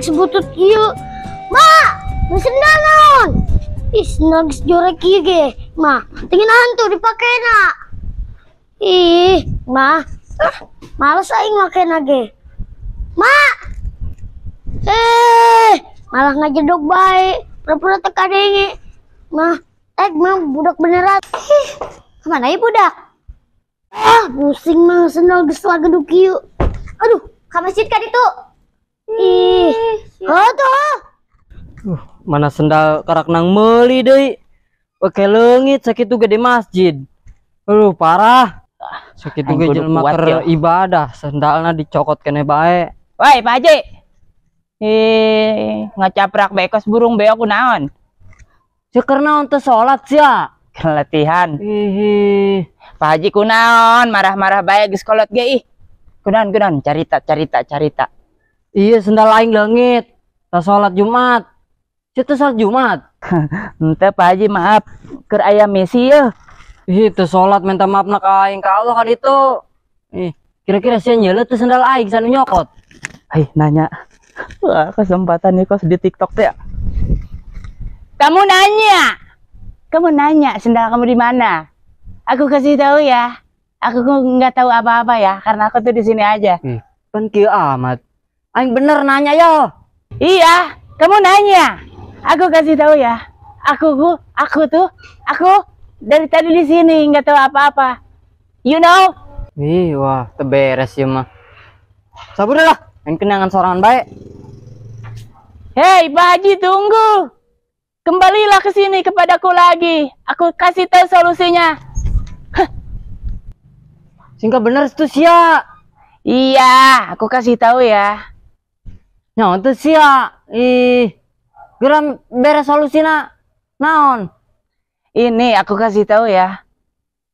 Sendal geus butut kieu. Ma, nu sendal naon? Ih, sendal geus jorek kieu ge. Ma, tinggal tuh dipakena. Ih, ma. Ah, males aing makena ge. Ma. Eh, malah ngajedog bae. Pura-pura teu kadenge. Ma, eh, mah budak beneran. Ih, kemana ya budak? Ah, pusing mah sendal geus lagedug kieu. Aduh, Ka masjid kan itu? Ih. Oh tuh. Mana sendal karak nang meuli deui. Oke, leungit sakitu gede masjid. Aduh, parah. Sakitu Aing ge kudu jelema kuat, keur ya. Ibadah, sendalna dicokot keneh bae. Woi, Pak Haji. Eh, ngacaprak bae kos burung beo kunaon? Sia keur naon, teu salat sia? Keur latihan. Ih. Pak Haji kunaon marah-marah bae geus kolot ge ih. Kunaon, kunaon, carita, carita, carita. Iya, sendal aing leungit. Teu salat Jumat. Sia teu salat Jumat? Henteu, Pak Haji, maaf. Keur aya misi yeuh. Ih, teu salat minta maaf na ka aing, ka Allah kan itu. Ih, kira-kira sia nyeuleuh teu sendal aing sanu nyokot? Hei, nanya. Wah, kesempatan nih kos di TikTok teh. Kamu nanya. Kamu nanya sendal kamu di mana? Aku kasih tahu ya. Aku nggak tahu apa-apa ya, karena aku tuh di sini aja. Ih, kan kieu amat. Aing bener nanya yo. Iya, kamu nanya. Aku kasih tahu ya. Aku tuh, aku dari tadi di sini nggak tahu apa-apa. You know? Ih, wah, teu beres ieu mah. Sabar lah, aing kenangan sorangan bae. Hei, Pak Haji, tunggu. Kembalilah ke sini kepadaku lagi. Aku kasih tahu solusinya. Singkat bener itu sia. Iya, aku kasih tahu ya. Nyawa tuh sia. Ih, geram beres solusina. Naon? Ini aku kasih tahu ya.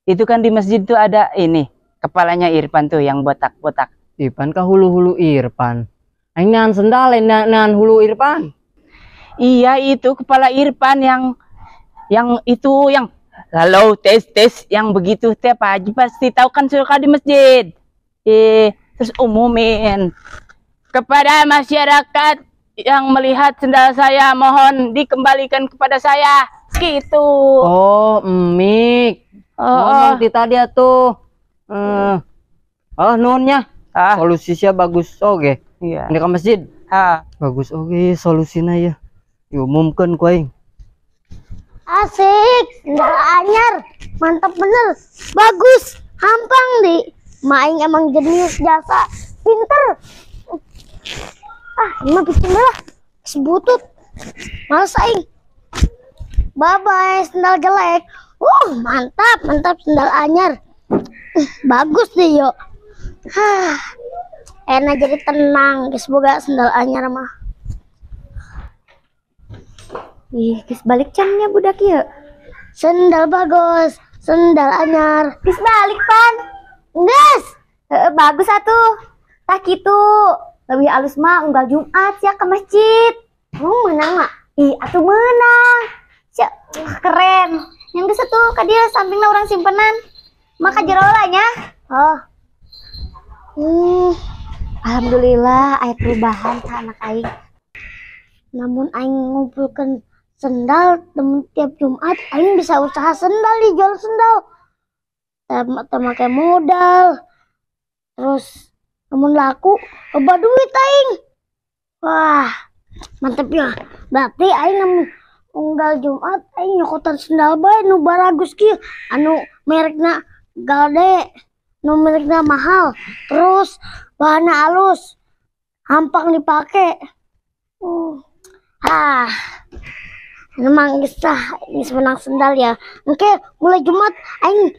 Itu kan di masjid tuh ada ini, kepalanya Irfan tuh yang botak-botak. Irfan ka hulu-hulu Irfan. Aing neangan sendal, lain neangan hulu Irfan. Iya, itu kepala Irfan yang itu yang halo, tes tes, yang begitu teh. Pak Haji pasti tahu kan, suka di masjid. Eh, terus umumin kepada masyarakat yang melihat sendal saya mohon dikembalikan kepada saya gitu. Oh, emik. Oh, Ngomong ti tadi atuh. Eh. Oh, nuhun nya. Ah. Solusi sia bagus oge. Iya. Ini ke masjid. Ah. Bagus oge solusina ya. Diumumkeun ku aing. Asik, sendal anyar. Mantap bener. Bagus, hampang di. Maing emang jenius jasa. Pinter. Ah, ini mah bikin lah. Sebutut. Males aing. Bye bye, sendal jelek. Mantap, mantap sendal anyar. Bagus deh yuk. Hah. Enak jadi tenang, geus boga sendal anyar mah. Ih, geus balik can nya budak ieu? Sendal bagus, sendal anyar. Geus balik pan? Geus. Heeh, bagus atuh. Tah kitu. Leuwih alus mah unggal Jumat sia ke masjid. Mau menang mak? Ih, atuh meunang. Sia, wah, keren. Yang geus atuh ka dieu sampingna urang simpenan. Maka jero lah nya. Oh. Alhamdulillah aya perubahan ka anak aing. Namun aing ngumpulkan sendal temen tiap Jumat aing bisa usaha sendal nih, jual sendal. Teu make modal. Terus namun laku loba duit aing. Wah, mantep ya. Berarti aing namun unggal Jumat aing nyokotan sendal bae nu baragus kieu, anu merekna gade, nu merekna mahal, terus bahanna alus, hampang dipake. Ah, emang geus lah, geus menang sendal ya. Oke, mulai Jumat aing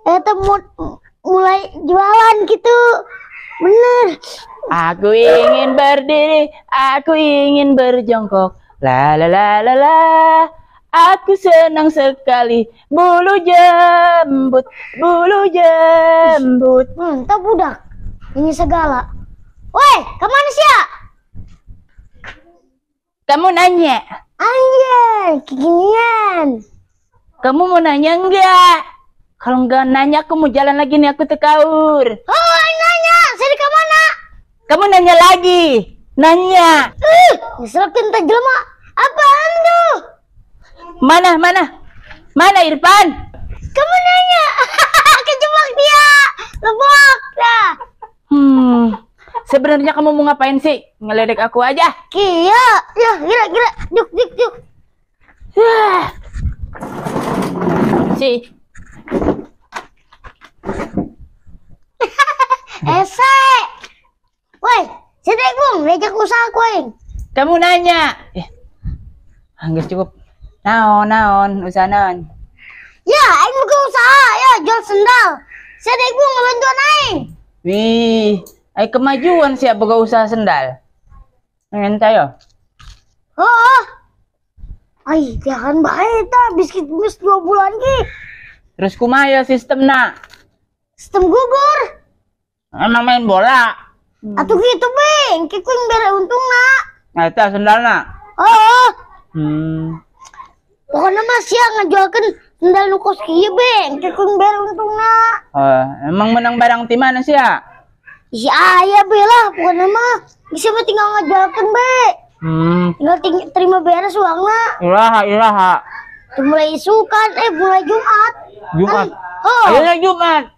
eta mulai jualan gitu. Bener. Aku ingin berdiri, aku ingin berjongkok. La la la la la. Aku senang sekali. Bulu jembut, bulu jembut. Mantap budak. Ini segala. Woi, kemana sih ya? Kamu nanya. Anjay, kekinian. Kamu mau nanya enggak? Kalau enggak nanya aku mau jalan lagi nih, aku tekaur. Oh, nanya. Saya ke mana? Kamu nanya lagi. Nanya. Ngeselkeun teh jelema. Apaan tuh? Mana mana? Mana Irfan? Kamu nanya. Kejebak dia. Lebok dah. Sebenarnya kamu mau ngapain sih? Ngeledek aku aja. Iya, ya, gila gila. Juk juk juk. Si. Ese. Woi, sedek bung, lejak usaha kuing. Kamu nanya. Anggus cukup. Naon naon, usaha naon. Ya, aing buka usaha, ya jual sendal. Sedek bung ngebantuan aing. Wih, ay kemajuan siap boga usaha sendal. Entah yo. Oh. Ay, jangan bae ta, biskuit mis 2 bulan ki. Terus kumaha ya sistemna? Sistem gugur. Emang main bola. Atuh gitu beng, ki kuing bere untungna. Nah, eta sendalna. Oh. Pokoknya mah sia ngajualkeun sendal nu kos kieu beng, ki kuing bere untungna. Emang menang barang ti mana sia? Si aya be lah, pokoknya mah bisa mah tinggal ngajualkeun be. Tinggal terima beres uangna. Iraha iraha. Mulai isukan, mulai Jumat. Jumat. Oh. Ayo Jumat.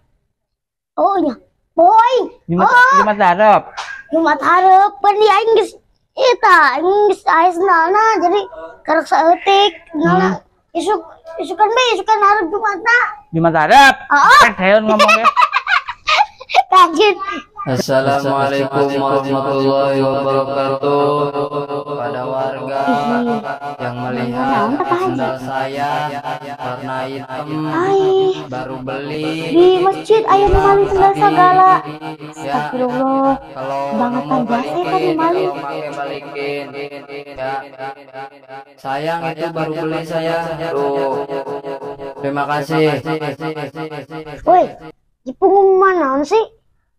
Oh nya. Boy. Jumat, Jumat hareup. Jumat hareup pan di aing geus eta, aing geus aya sendalna jadi karek saeutik. Sendalna isuk isukan be isukan hareup Jumatna. Jumat hareup. Heeh. Heun ngomongnya. Kaget. Assalamualaikum warahmatullahi wabarakatuh. Pada warga yang melihat sendal saya warna hitam baru beli di masjid ayah maling sendal segala. Astagfirullah, bangetan jasa kan maling. Balikin ya, sayang itu baru beli saya. Tuh, terima kasih. Woi, di pengumuman naon sih?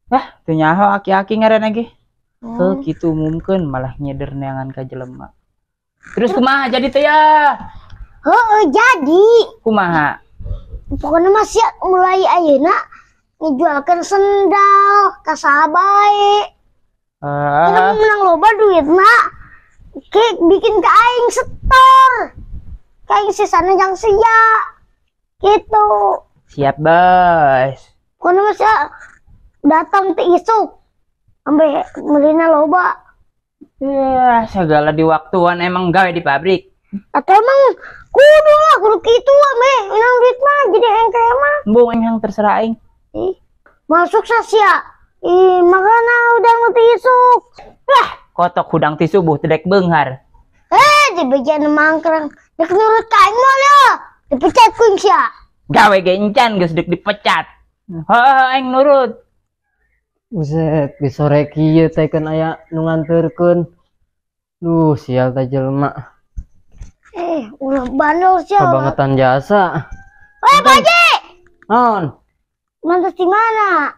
Wah, teu nyaho aki-aki ngaran lagi. Heuh, kitu umumkeun malah nyeder neangan ka jelema. Terus kumaha jadi teh ya? Heeh, jadi. Kumaha? Pokoknya mah sia mulai ayeuna ngejualkeun sendal ka saha bae. Heeh. Menang loba duitna. Ke bikin ka aing setor. Ka aing sisana jang sia. Gitu. Siap, Bos. Pokoknya mah sia datang ti isuk sampai melina loba. Ya, segala di waktuan emang gawe di pabrik. Atau emang kudu lah, kudu kitu meh, menang duit mah jadi engke mah. Embung aing terserah aing. Ih, mal sukses ya. Ih, makana udang ti isuk. Lah, kotok hudang ti subuh teu dek beunghar. Dibejan mangkrang. Dek nurut ka aing mah ya. Dipecat kuing sia. Gawe ge encan geus dek dipecat. Heuh, aing nurut. Buset, di sore kieu teh keun aya nu nganterkeun. Duh, sial teh jelema. Ulah bandel sia. Kebangetan jasa. Woi, Pak Haji. Naon? Mantas di mana?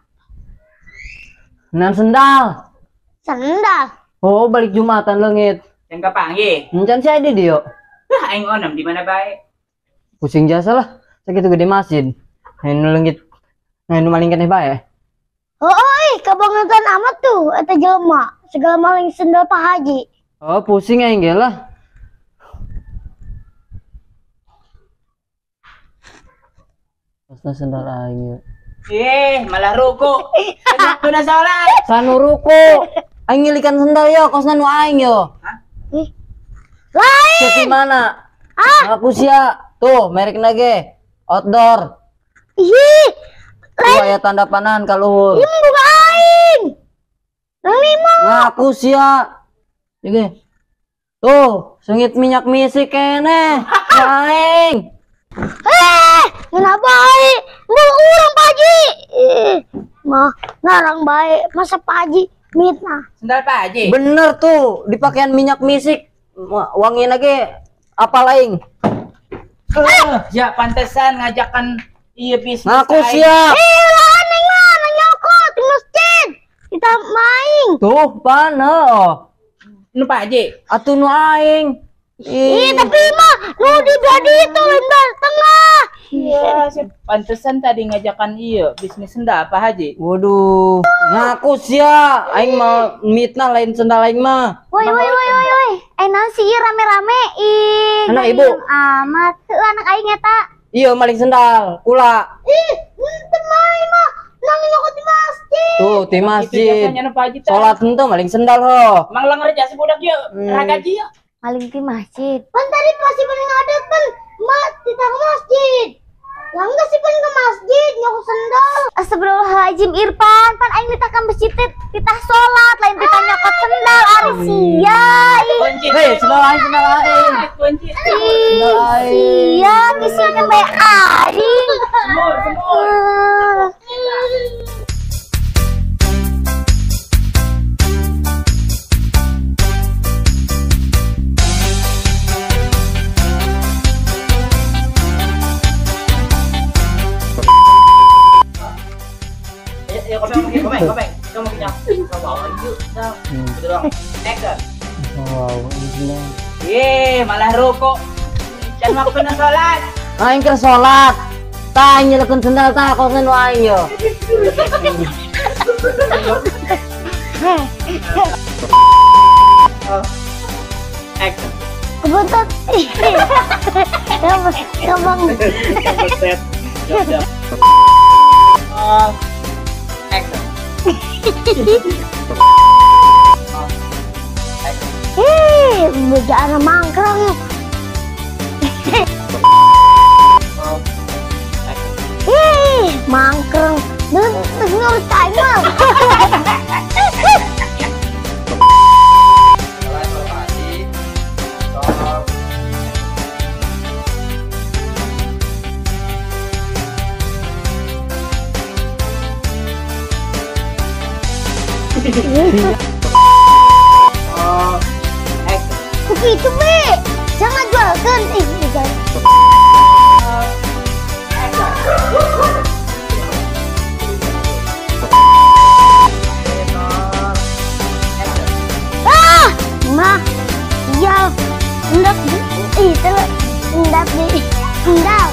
Nan sendal. Sendal. Oh, balik Jumatan leungit. Yang kapanggih? Encan sia di dieu. Lah aing onam di mana bae? Pusing jasa lah. Sakitu gede masjid. Anu leungit. Anu maling keneh bae. Oh, oi, kebangetan amat tuh eta jelema, segala maling sendal Pak Haji. Oh, pusing aing ge lah. Pasna sendal aing. Malah ruku. Waktuna salat. Sanu ruku. Aing ngilikan sendal yo, kosna nu aing yo. Hah? Lain. Di mana? Ah. Aku sia. Tuh, merekna ge outdoor. Ih. Tuh aya tanda panahan ka luhur. Ieu buka aing. Nang lima. Ngaku sia. Ieu. Tuh, sengit minyak misik keneh. Aing. Ngeunah bae. Mun urang Pak Haji. Mah ngarang bae, masa Pak Haji mitnah. Sendal Pak Haji. Bener tuh, dipakean minyak misik. Wangi lagi apa lain? Ya pantesan ngajakan iya bisnis. Ngaku siap. Lah neng mah nang nyokot di masjid. Kita main. Tuh, pana. Nu Pak Haji. Atuh nu aing. Ih, tapi mah nu di belah ditu lain belah tengah. Iya, sih pantesan tadi ngajakan iya bisnis sendal Pak Haji. Waduh, ngaku sia, aing mah mitnah lain sendal aing mah. Woi woi woi woi woi. Naon sih ieu rame-rame ih. Anak ibu. Amat. Heuh anak aing eta. Iya maling sendal, kula. Ih, henteu mah mah nang nyokot di masjid. Tuh, di masjid. Salat henteu maling sendal ho. Mang langgar jasa budak ieu, ragaji ieu. Maling di masjid. Pan tadi pasti paling adat pan mat di masjid. Lah enggak sih pan ke masjid nyokot sendal. Astagfirullahaladzim Irfan, pan aing ditah ka masjid teh titah salat lain titah nyokot sendal ari sia. Hei, sendal aing, sendal aing. Sendal aing. Sia ngisieun bae aing. Semur, semur. Ya, komeng, komeng, kamu punya. Wow, ye, malah rokok. Can waktu na sholat. Aing keur sholat. Tah nyelekeun sendal tah kos nu aing yo. Action. Kebentot. Gampang. Action. Hei, bejaan mangkrang. Hei, mangkrang. Terus nurut timer. Begitu be, jangan jualkan. Jangan. Ah, mah, ya, enggak, itu, enggak, enggak.